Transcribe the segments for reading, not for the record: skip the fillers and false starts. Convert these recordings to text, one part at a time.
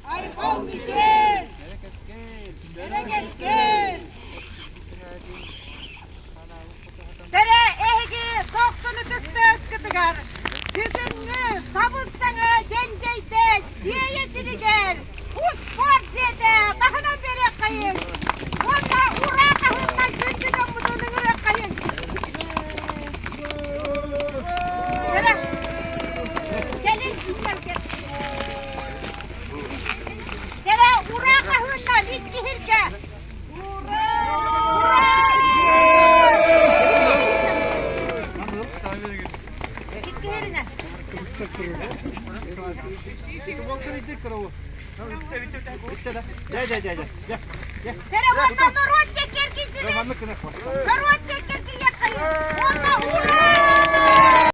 Айхал Мичээр! Кэскил! Тэрэ эһиги тохсуну тыстыаскытыгар бүгүҥҥү сабыс-саҥа дьэҥдьэйдэ Сиэйэ сиригэр успуорт дьиэтэ таһынан биэриэххэйиҥ уонна ураа хаһыыннай күндү дьоммутун ыҥырыаххайыҥ! Кэлин Кэрэ ураа хаһыыннан иккиһиргэ! Кэрэ уонна норуот кэргийдибит! Норуот кэргийиэххэйин! Уонна ураа!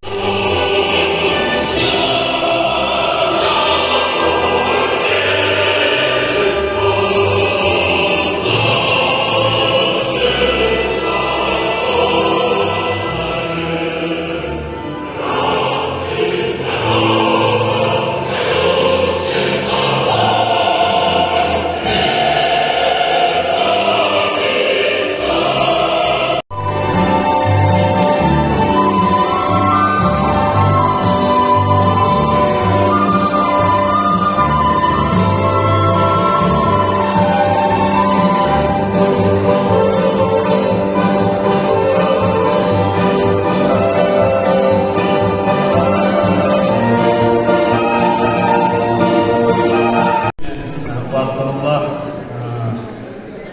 Убаастабыллаах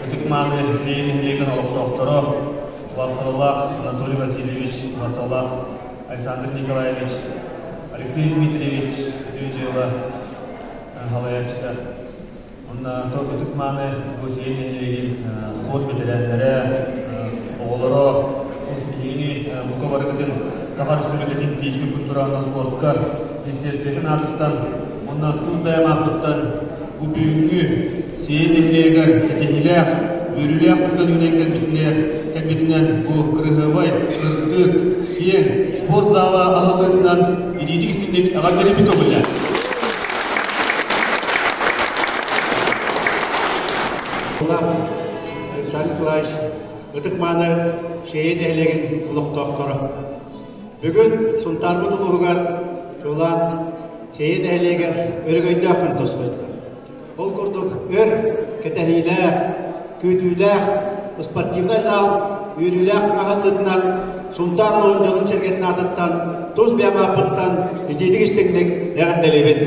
ытык-мааны Фея нэһилиэгин олохтоохторо, убаастабыллаах Анатолий Васильевич, убаастабыллаах Александр Николаевич, Алексей Дмитриевич үтүө дьыала салайааччыта. Онно ытык-мааны бу Фея нэһилиэгин спорт бэтэрээннэрэ, оҕолоро биһигини бука барыгытын Саха Республикатын физическэй культураҕа спортка министерствотын аатыттан уонна тус бэйэм ааппыттан бу бүгүҥҥү Сиэйэ нэһилиэгэр кэтэһиилээх, үөрүүлээх түгэн үүнэн кэлбитинэр, кэлбитинэн бу кырыһыабай, сырдык, киэҥ спорт зала аһыллыытынан итиитик истиҥник эҕэрдэлиибин көҥүллээн. Александр Николаевич ытык-мааны Сиэйэ нэһилиэгин олохтоохторо. Бүгүн Сунтаарбыт улууһугар чуолаан Сиэйэ нэһилиэгэр өрөгөйдөөх күн тосхойдо. Ол курдук өр кэтэһиилээх, күүтүүлээх спортивнай зал үөрүүлээх аһыллыытынан Сунтаар улууһун дьонун-сэргэтин аатыттан тус бэйэм ааппыттан итиитик истиҥник эҕэрдэлиибин.